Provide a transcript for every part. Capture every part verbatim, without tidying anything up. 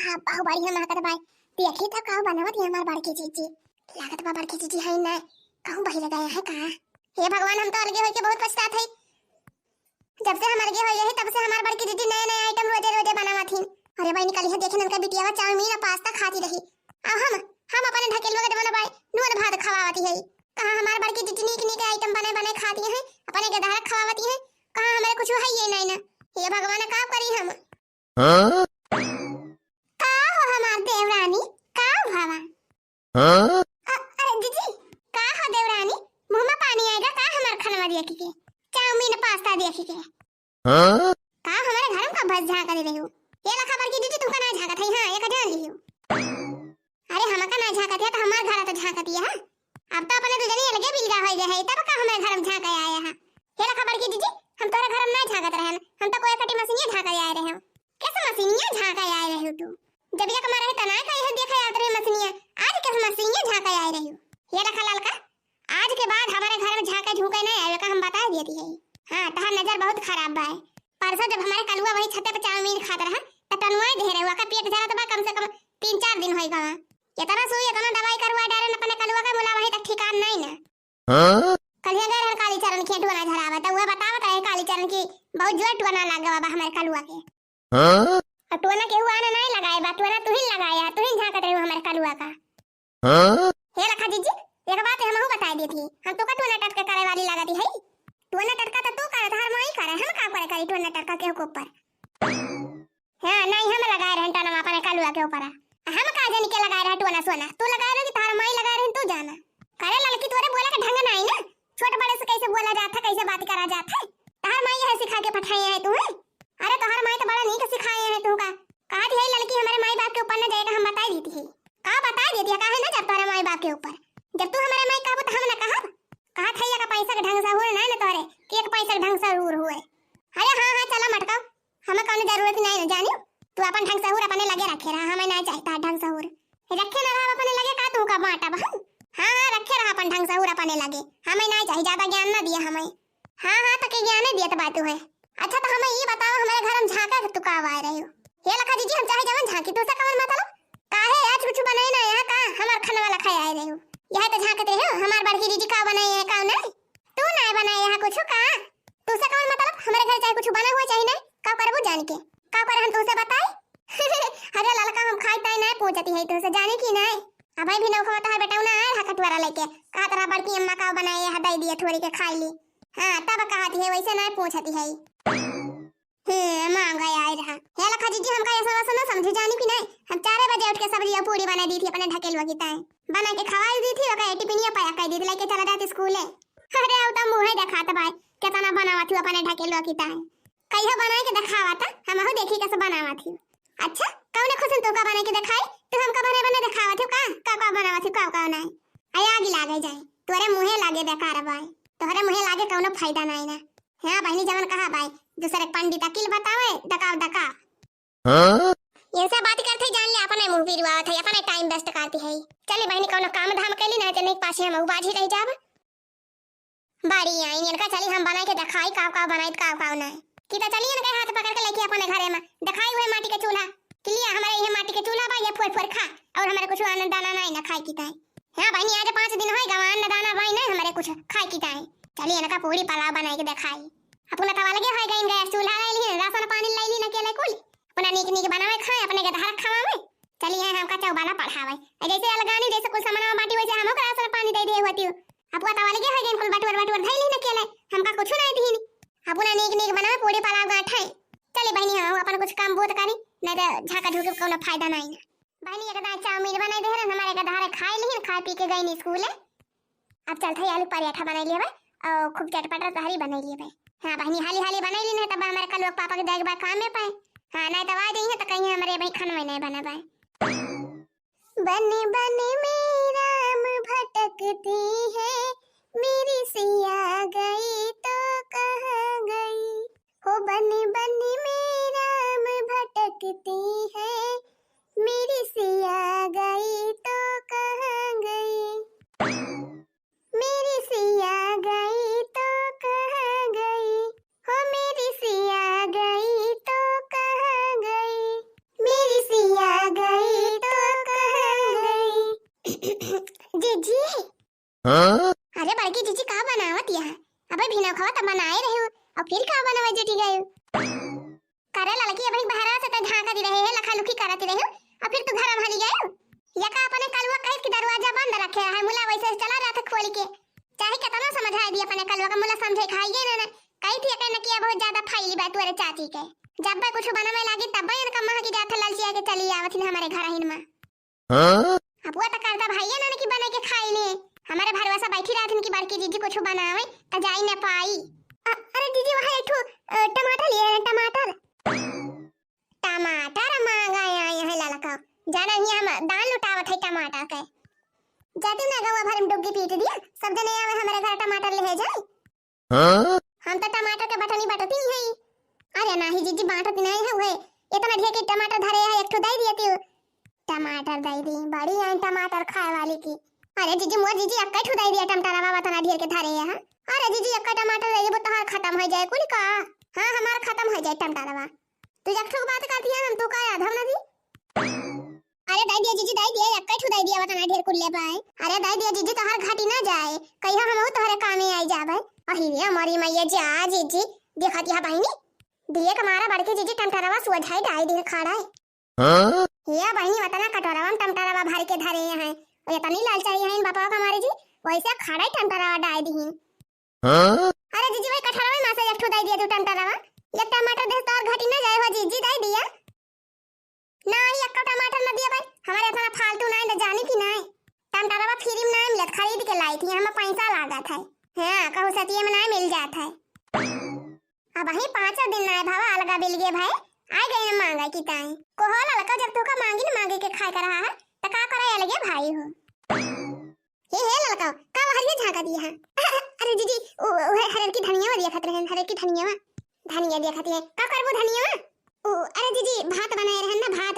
अब बहु बढ़िया महकत बाय। देखी त का बनावत है हमार बड़की जीजी। लागत बा बड़की जीजी है ना, कहूँ बहिर गया है का? हे भगवान, हम तो अलगे होके बहुत पछतात है। जब से हम अलगे होई रही, तब से हमार बड़की दीदी नया नया आइटम रोजे रोजे बनावत ही। अरे बहिनी, कलिहा देखिन उनका बिटियावा चाउमीन और पास्ता खाती रही। आ हम, हम अपने ढकेलुआ के देवना बाई नून भात खवावती है। कहाँ हमार बड़की दीदी नीक नीक आइटम बने बने खाती है, अपने के धारक खवावती है। कहाँ हमारे कुछ है ये नहीं ना। हे भगवान, का करी हम? हाँ? का हो हमार देवरानी, का भवा? हाँ? अ-, अरे जीजी, का हो देवरानी, मुँह में पानी आएगा का हमार खनवा देखी के? चाउमीन पास्ता देखी के? हाँ? का हमारे घर में का बस झांका दे रही हो? ये लखा बड़की जीजी तुमका ना झांकत है, हाँ, एक जान लियो। अरे हमका ना झांकत है तो हमार घर तो झांकत है, हाँ? अब तो अपने दुजनी अलगे बिलगा हो गए है, तब का हमारे घर में झांका आया है? ये लखा बड़की जीजी, हम तोरे घर में ना झांकत रहन, हम तो कोई कटी मशीनिया झांका आए रहे। कैसे मशीनिया झांका आए रहे हो तू? जब ये कमा रहे तना का यह देखा याद रहे मशीनिया, आज कैसे मशीनिया झांका आए रहे हो? ये लखा ललका, आज के बाद हमारे घर में झांके झूंके नहीं आवे का हम बता देती है। हाँ, तहार नजर बहुत खराब बा। परसों जब हमारे कलुआ वही छते पे चाउमीन खात रहा, त टनुआ दे रहे हुआ का पेट जरा तो बा, कम से कम तीन चार दिन होई गवा। इतना सुई, इतना दवाई करवा डारे न अपने कलुआ का मुला वही तक ठिकान नहीं ना। हाँ? कल ये गए रहन काली चरण के टुअना झरावे, त उहे बतावत रहे काली चरण की बहुत जोर टुअना लाग गवा बा हमारे कलुआ के। हाँ? और टोना केहू आना नहीं लगाए बा, टोना तुहिन लगाए है, तुहिन झांकत रहे हो हमारे कलुआ का। हाँ? हे लखा जीजी, एक बात हमहू बताई देती, हम तो का टोना टटका करे वाली लागती है। टोना टटका तो तू करे, तहार माई करे, हम का करे करी टोना टटका केहू के ऊपर? हाँ, नहीं हम लगाए रहन टोना अपने कलुआ के ऊपर। हम का जानी के लगाए रहे टोना सोना, तू लगाए रहे कि तहार माई लगाए रहे, तू जाना। करे ललकी, तोरे बोले के ढंग नहीं ना, छोट बड़े से कैसे बोला जात है, कैसे बात करा जात है? तहार माई यह सिखा के पठाए है तू, हैं? अरे तोहर माई तो बड़ा नीक सिखाए है तू का। कहा थी है ललकी हमारे माई बाप के ऊपर न जाए का हम बताई देती है। का बताई देती है, काहे ना जब तोहरे माई बाप के ऊपर? जब तू हमारे माई कहबू तो हम ना कहब। कहा थैया का पैसा के ढंग से हुए ना, ना तोहरे कि एक पैसा के ढंग से हुए हुए। अरे हाँ हाँ चला मटकाओ, हमें कौनो जरूरत नहीं ना जानियो। तू अपन ढंग से हुए अपने लगे रखे रहा, हमें नहीं चाहिए ढंग से हुए। रखे ना रहा अपने लगे का तू का बांटा बहन। हाँ हाँ रखे रहा अपन ढंग से हुए अपने लगे, हमें नहीं चाहिए, ज्यादा ज्ञान ना दिया हमें। हाँ हाँ तो के ज्ञाने दियत बातू है। अच्छा तो हमें ये बताओ हमारे घर में झांका के तू का आए रहे हो? हे लखा जीजी हम चाहे जवन झांकी, तू से कवन मतलब? काहे आज कुछ बनाए ना यहाँ का हमार खाने वाला खाए आए रहे हो? यह तो झांकत रहे हो हमार बड़की जीजी का बनाए है का नहीं? तू ना बनाए यहाँ कुछ का? तू से कवन मतलब? हमारे घर चाहे कुछ बना हुआ चाहे नहीं, का करबू जान के? का करे हम तुमसे बताई? अरे ललका हम खाई ताई नहीं पूछती है तुमसे जाने की नहीं। अब भाई भी नौखवा तहार बेटा ना आए रहा कटुआरा लेके, कहा तरह बड़की अम्मा का बनाए है दे दिए थोड़ी के खाई ली। हाँ तब कहती है वैसे नहीं पूछती है। हे मांगा आए रहा। हे लखा जीजी हमका ऐसा वैसा ना समझे जाने की नहीं। हम चार बजे उठ के सब्जी और पूरी बना दी थी अपने ढकेलुआ की ताई, बना के खवाई दी थी, ओका टिफिनिया पैक कर दी थी, लेके चला जाती स्कूले। अरे अब तो मुँह दिखात बाय, कितना बनावा थी अपने ढकेलुआ की ताई। कहियो बनाए के दिखावा था, हमहू देखी कैसे बनावा थी। अच्छा, कौने खुशन तू का बनाए के दिखाई? तू हमका बने बने दिखावा थी का? का का बनावा थी, का का नहीं? आय आगी लागे जाए, तोरे मुँहे लागे बेकार बाय, तोहरे मुँहे लागे कौनो फायदा नहीं ना। हाँ बहनी जवन कहा बाय, दूसरे पंडित अकिल बतावे, दकाव दका। हाँ? इनसे बात करते ही जान ले अपने मुँह पिरवावत है, अपने टाइम वेस्ट करती है। चली बहनी कौनो काम धाम कैली ना, तो नहीं पाछे हम बाझी रह जाब। बाड़ी आई इनका चली हम बनाई के दिखाई काव काव बनाई काव काव नहीं। कि तो चली इनके हाथ पकड़ के लेके अपने घरे में दिखाई हुए माटी के चूल्हा। कि लिया हमारे ये माटी के चूल्हा बा, ये फोर फोर खा, और हमारे कुछ अन्न दाना नहीं ना खाए की ताई। हाँ बहनी आज पाँच दिन होए गवा अन्न दाना बाई नहीं हमारे कुछ खाए की ताई। चली इनका पूरी पुलाव बनाई के दिखाई। अपना तवा लगे होए गई गैस चूल्हा ले ली, राशन पानी ले ली ना केले कुल। अपना नीक नीक बनावे खाए, अपने के धार खावा में। चली है हमका चौबाला पढ़ावे। ए जैसे अलगानी जैसे कुल सामान बाटी वैसे हमको राशन पानी दे दिए होती। अब वो तवा लगे होए गई कुल बटुअर बटुअर धैली न केले, हमका कुछ नहीं दीन। अपना नीक नीक बनावे पूरी पुलाव गांठ है। चली बहनी हम अपन कुछ काम बहुत करी, नहीं तो झाका झूके कोनो फायदा नहीं ना। बहनी एक दाई चाउमीन बनाई दे रहन, हमारे के धारे खाई लीन, खाए पी के गई स्कूले। अब चलते ही आलू पराठा बनाई लिए भाई, और खूब चटपटा तहरी बनाई लिए भाई। हाँ बहनी हाली हाली बनाई ली, नहीं तब हमारे कल लोग पापा के जाए के बाद काम में पाए। हाँ नहीं तब आ जाइए तो कहीं हमारे भाई खाना में नहीं बना पाए। बन बन में राम भटकती है, मेरी सिया गई तो कहाँ गई? हो बन बन में राम भटकती है, मेरी सिया गई तो कहाँ गई? मेरी सिया गई तो कहाँ गई? हो मेरी सिया गई तो कहाँ गई? मेरी सिया गई कि अबहीं बहरा से त झांकत रहे है, लखा लुखी करत रहे, और फिर तू घर में हली गए। यका अपने कलुआ कहित कि दरवाजा बंद रखे है, मुला वैसे चला जात खोल के। चाहे केतना समझाए दी अपने कलुआ का, मुला समझे खाइए ना, ना। कही थी कहना कि बहुत ज्यादा फैली बा तोरे चाची के। जब बे कुछ बनवे लागी तब बे इनका माँ की जात ललचिया के चली आवत ही हमारे घर हिन माँ। हाँ? अब वो तो करता भाई है ना कि बने के खाई ले। हमारे भरवा से बैठी रहत हिन कि बड़की जीजी कुछ बनावे त जाई न पाई। अ-, अरे जीजी वहाँ एक ठो, अ, टमाटर लिए हैं, टमाटर। टमाटर मांगा आए हैं ललका। जाना ही हम दान लुटावत है टमाटर के। जाती ना गवा भर में डुग्गी पीट दिया, सब जने आवे हमारे घर टमाटर ले जाए। हाँ? हम तो टमाटर के बटनी बटती ही है। अरे नाही जीजी, बांटत नहीं है हुए। इतना ढेर के टमाटर धरे है, एक ठो दे दिए तू। टमाटर दे दी, बड़ी आइन टमाटर खाए वाली की। अरे जीजी, मोर जीजी, एक्के ठो दे दिया टमाटरवा, इतना ढेर के धरे है। अरे जीजी, एक्के टमाटर दे दी, वो तोहार खत्म हो जाए कुल का। हाँ, हमार खत्म हो जाए टमाटरवा। तू एक ठो बात करती है, हम तू का आधा ना दी। अरे दे दिया जीजी, दे दिया, एक्के ठो दे दिया, बता ना ढेर कुल्ले पाए। अरे दे दिया जीजी, तोहर घाटी ना जाए, कहियो हम तोहरे कामे आई जाबे। अही रे हमारी मैया, जा जीजी, देखा दिया बहिनी, दिए के मारा बड़के जीजी टमटरवा सुझाई डाई दिन खड़ा है। हाँ? ये बहिनी, वतना कटोरवा में टमटरवा भर के धरे हैं, और इतनी लालचाई है इन बापा का मारे जी, वैसे खड़ा ही टमटरवा डाई दी। हाँ? अरे जीजी, वही कटोरवा में से एक ठो दे दिया तू टमटरवा, एक टमाटर दे तो और घटी ना जाए हो जीजी, दे दिया। नाही, एक्का टमाटर न दिया भाई, हमारे इतना फालतू नाही, न जानी कि नाही। टमाटरवा फ्री में नाही मिलत, खरीद के लाई थी, हमें पैसा लागत है। हाँ, कहू सतिये में नाही मिल जात है। अबहीं पाँचों दिन नाही भावा, अलगा बिलगे भाई, आ गए न मांगे की ताई। कोहो ललका, जब तोका मांगी न मांगे के खाए का रहा है, त का करे अलगे भाई हो? हे, हे ललका, का हरिया झांका दिया है? अरे जीजी, उ, उ, हरे, हरे की धनिया देखत रहन, हरे की धनिया। धनिया देखत है, का करबो धनिया? उ, अरे जीजी, भात बनाए रहन ना, भात।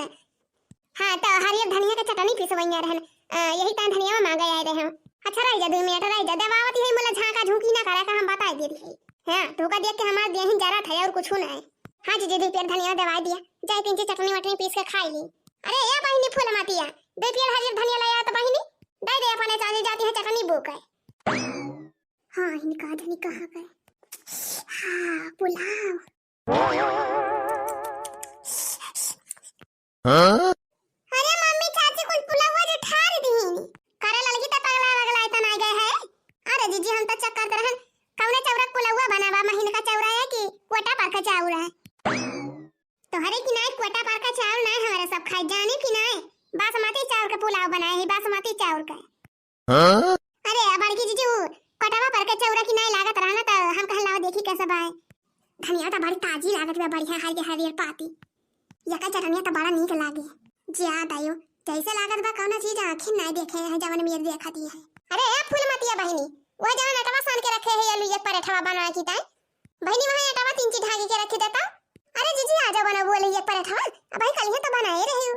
हाँ, तो हरियर धनिया के चटनी पिसवैया रहन। अ, यही तान धनिया मांगे आए रहे हम। अच्छा, रह जा, दो मिनट रह जा, देवावती है, मोला झांका झूंकी ना करे का, हम बताए दे रही। हाँ, तोका देख के हमार देहिन जरा था और कुछ ना है। हाँ जीजी, दो पेड़ धनिया दवाई दिया, जाए तीन चीज चटनी वटनी पीस के खाई ली। अरे ए बहिनी फूलमतिया, दो पेड़ हरियर धनिया लाया तो बहिनी, दे दे अपने चाची, जाती है चटनी बो के। हाँ, इनका जानी कहाँ गए। हाँ, पुलाव। हाँ? अरे मम्मी, चाची कुल पुलावा जो ठार दीन। करे ललकी त पगला लगला इतना आ गए है। अरे जीजी, हम त चक्कर त रहन, कौने चौरा पुलावा बनावा, महीन का चौरा है कि कोटा पर का चौरा है? तोहरे की नाई कोटा पर का चाउर नाई, हमारे सब खाए जाने की नाई। बासमती चाउर के पुलाव बनाए है, बासमती चाउर का। हाँ? अरे, आ बड़की जीजू, कोटवा पर के चौरा की नाई लागत रहा ना, त हम कहल लावा देखी कैसे बाय। धनिया त बड़ी ताजी लागत बा, बढ़िया हरियर हरियर पाती। यका चटनिया त बड़ा नीक लागे। जिया दायो, जैसे लागत बा कौनो चीज आँखिन नाई देखे है, जवन मेर देखती है। अरे, ए फूलमतिया बहिनी, वह जवन अटवा सान के रखे है, ये लुइया परेठवा बनवा की ताई। बहिनी, वहाँ अटवा तीन चीज ढाकी के रखी देता। अरे जीजी, आ जाओ, बनाओ बोले ये परेठवा। अब भाई कल ही तो बनाए रहे हो।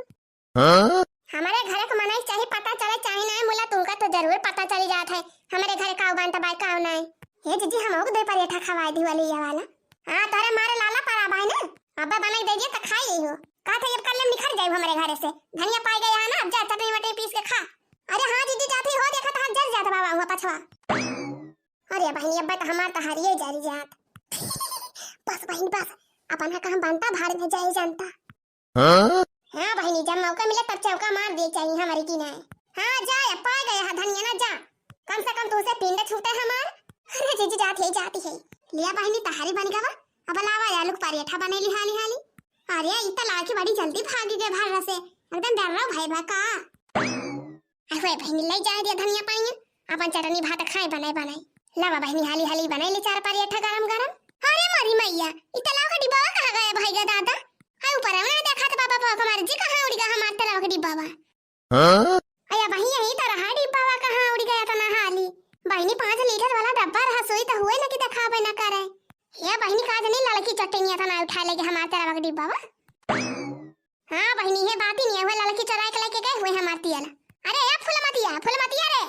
हाँ? हमारे घर के मनई चाहे पता चले चाहे ना, मुला तुमका तो जरूर पता चली जात है, हमारे घर का बनता बाय का नाई। हे जीजी, हम ओक दो परेठा खवाए दी वाली ये वाला। हाँ, तोरे मारे लाला परा बाय ना, अब्बा बनाई दे दिया तो खा ली हो। का था, अब कल निखर जाए हमारे घर से, धनिया पाई गया है ना, अब जा चटनी वटनी पीस के खा। अरे हाँ जीजी, जाती हो, देखा तो जर जात बाबा हुआ पछवा। अरे बहिनी, अब्बा तो हमार तो हरिये जरी जात। बस बहिन बस, अपन का हम बनता भाड़ में जाए जानता। हाँ? हाँ बहिनी, जब मौका मिले तब चौका मार दिए चाहिए हमारे की ना। हाँ जा, अब पा गए हा धनिया ना जा, कम से कम तुझसे पिंड छूटे हमार। अरे जीजी जात है, जाती है। लिया बहिनी, तहारी बन गवा, अब लावा आलू के परेठा बने ली हाली हाली। अरे ई त लाके बड़ी जल्दी भागी गए भाड़ से, एकदम डर रहा भाई बा का। अरे बहिनी, ले जाए दिया धनिया पाइया, अपन चटनी भात खाए बनाए बनाए। लावा बहिनी, हाली हाली बनाए ले चार परेठा गरम गरम। अरे मोरी मैया, ई तलाव का डिब्बावा कहाँ गया भाई गा दादा? हाय ऊपर है, उन्हें देखा तो बाबा पाव हमारे जी कहाँ उड़ गया हमार तलाव का डिब्बावा। हाँ? अया बहिनी, यही तो रहा डिब्बावा, कहाँ उड़ गया था ना हाली। बहिनी, पाँच लीटर वाला डब्बा रहा, सोई तो हुए ना कि दिखावे ना करे। हे बहिनी, का जनी ललकी चटनिया था ना उठा लेके हमार तलाव का डिब्बावा। हाँ बहिनी, ये बात ही नहीं है, वो ललकी चोराई के लेके गए हुए हमार तियल। अरे ए फुलमतिया, फुलमतिया रे,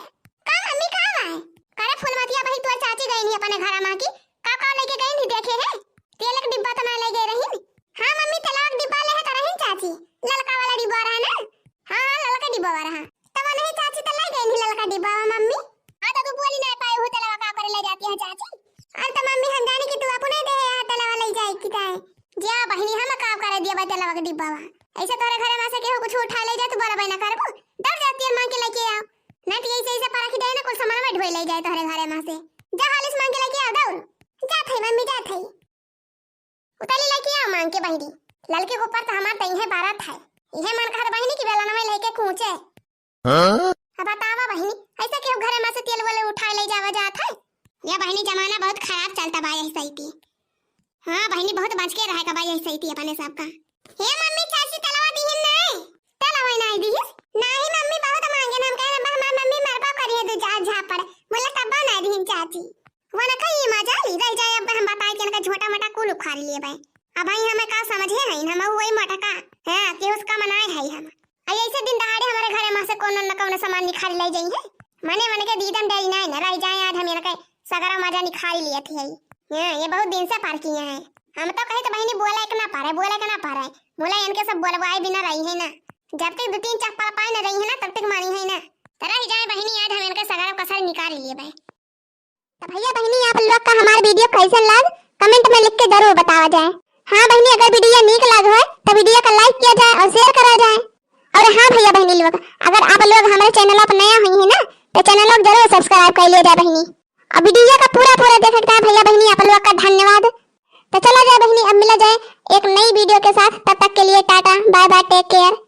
का मम्मी का है? करे फुलमतिया बहिन, तोर चाची गई नहीं अपने घर माँ की, का का लेके गई नहीं देखे है? तेल का डिब्बा तो ना ले गए रही। हाँ मम्मी, तेलवा का डिब्बा ले है तो रही चाची, ललका वाला डिब्बा रहा ना? हाँ हाँ, ललका डिब्बा रहा। तब नहीं चाची तो ले गई नहीं ललका डिब्बा मम्मी। हाँ तो तू बोली नहीं पाई हो, तेलवा का करे ले जाती है चाची? अरे तो मम्मी, हम जाने कि तू अपने दे है तेलवा ले जाए की ताए। जा बहिन, नी हम का करे दिया बा तेलवा के डिब्बा बा। ऐसे तोरे घरे मा से केहू कुछ उठा ले जाए तो बोलबे ना करबू। दौड़ जा तेल मांग के लेके आओ। नहीं तो ऐसे ऐसे परखी जाए ना, कुल सामान में ढोई ले जाए तोरे घरे मा से। जा हालिस मांग के लेके आओ, दौड़। जात है मम्मी, जात है। उताली लेके आओ मांग के बहिनी। ललके के ऊपर तो हमार तइहे बारत है। इहे मन कहत बहिनी कि बेलनवा लेके कूचे। हाँ? अब बतावा बहिनी, ऐसे केहू घरे मा से तेल वेल उठाए ले जावा जात है? या बहिनी, जमाना बहुत खराब चलता बा यही सही की। हाँ बहिनी, बहुत बच के रहे का बा यही सही की अपने सबका। हे मम्मी, चाची तेलवा दिहिन नहीं? तेलवा नहीं दिहिस? नहीं मम्मी, बहुत मांगे ना, हम कहे ना, हमार मम्मी मरबा करी है दू चार झापड़। बोले तब्बा नहीं दिहिन चाची। वनका ई मजाल रह जाए, अब हम बताए कि इनका झोटा मोटा कुल उखाड़ लिए बे। अब भाई हमें का समझे है, हम वही मोटका, हाँ, कि उसका मनाए है हम। आ ऐसे दिन दहाड़े हमारे घरे मा से कौनो न कौनो सामान निखारी ले जाई है। मने मन के दीदम डरी नाई न रह जाए, आज हम इनके सगरा मजा निखारी लियत है। हाँ, ये बहुत दिन से पार किए हैं। हम तो कही तो बहिनी बोला एक ना पारे, बोला एक ना पारे। बोला इनके सब बोलवाए बिना रही है ना। जब तक दो तीन चप्पल पाए न रही है ना, तब तक मानी है ना। तो रह जाए बहिनी, आज हम इनके सगरा कसर निकाल लिए बे। तो भैया बहिनी, आप लोग का हमार video कैसन लाग, comment में लिख के जरूर बतावा जाए। हाँ बहिनी, अगर video नीक लाग होए तो video का like किया जाए और share करा जाए। और हाँ भैया बहिनी लोग, अगर आप लोग हमारे channel पर नया हुई है ना, तो channel को जरूर subscribe कर लिया जाए बहिनी। और video का पूरा पूरा देखे के भैया बहिनी आप लोग का धन्यवाद। तो चला जाए बहिनी, अब मिला जाए एक नई video के साथ, तब तक के लिए टाटा bye bye, take care।